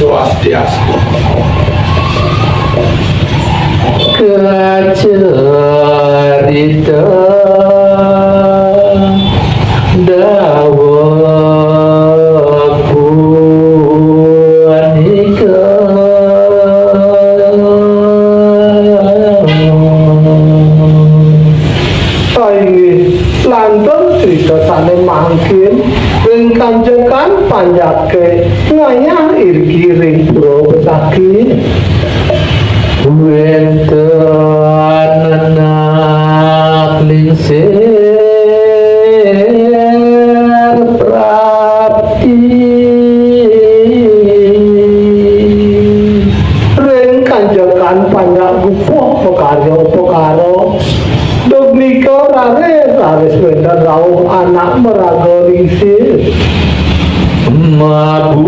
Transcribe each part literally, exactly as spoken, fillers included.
Swastiastu. Kacarita daweg punika. Inggih, lantur crita sané mangkin, ring kanjekan panjaké ngayah irgi ring pura Besakih. Wénten anak lingsir prapti. Ring kanjekan panjak gupuh makarya upakara, duk nika raris, raris wénten rauh anak maraga lingsir. Mabusana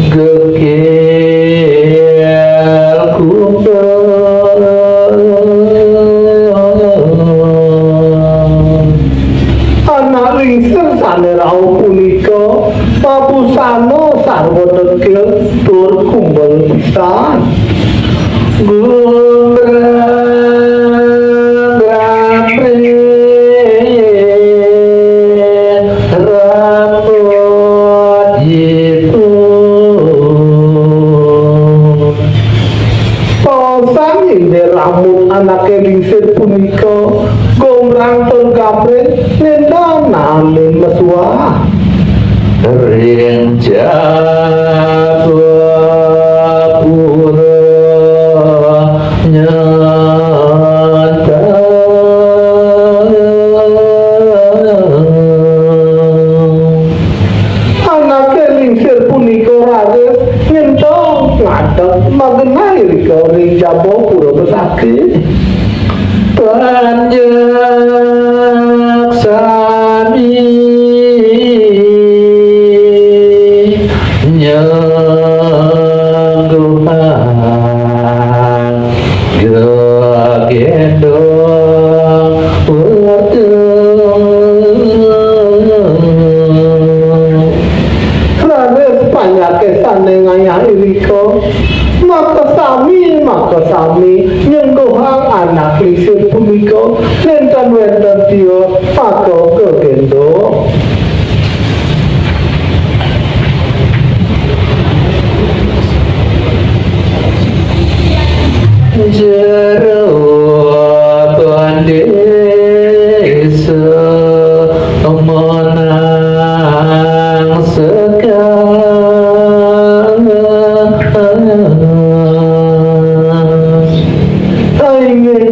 gegel kumbang. Anak lingsir sané rauh punika mabusana sarwa tegel tur kumbel pisan. Gumbrang-grambrih rambutipun. Paosan indik rambut anaké lingsir punika gombrang tur gabring, nénten naenin mesuah. Ring jaba pura nyata. Anaké lingsir punika raris nyentong ngadeg magenah irika ring jaba pura Besakih. Panjak sami nyangguhang gegendong werda. Raris panjaké sané ngayah irika, makasami, makasami nyengguhang anak lingsir punika, nénten wénten tios maka gegendong. Jero bendésa menang sekar. Inggih,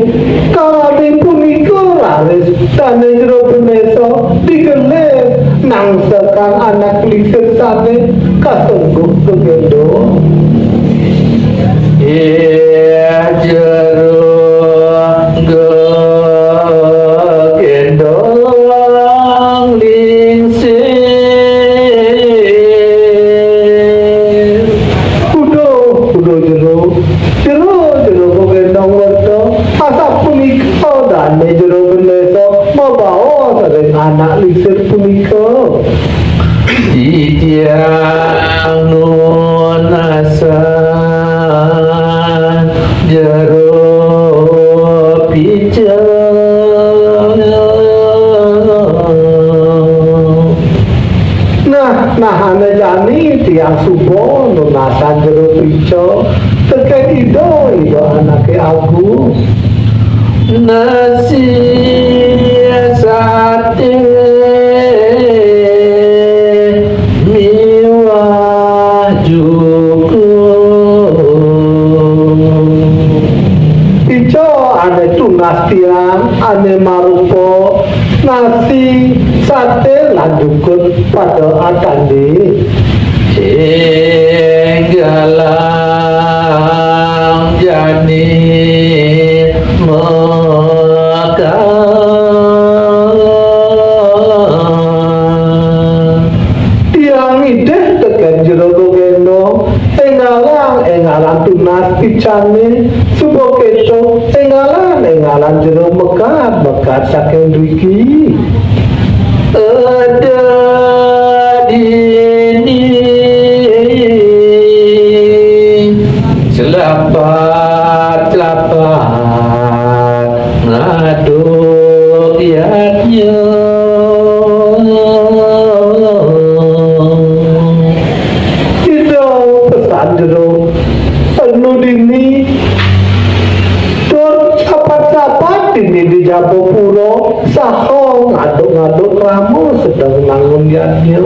kalaning punika raris dané jero bendésa digelis nangsekang anak lingsir sané kasengguh gegendong. Ih, jero gegendong lingsir. Uduh, uduh jero. Jero, jero gegendong werda. Asapunika dané jero bendésa mabaos ring anak lingsir punika. Titiang nunasan jero pica. Nah, nah, ané jani tiang suba nunasan jero pica tekén Ida, Ida Anaké Agung. Nasi saté miwah jukut. Ica ané tunas tiang, ané marupa nasi, saté lan jukut pada atandé. Enggalang jani mekar. Tiang ngidih tekén jero gegendong, énggalan, énggalan tunas picané, suba kéto, énggalan, énggalan jero mekar, mekar saking driki. Eda Lapat-lapat ngaduk yadnya. Ida pesan jero anu dini tur capat-capat dini di Japapura saha ngaduk-ngaduk krama sedeng nangun yadnya.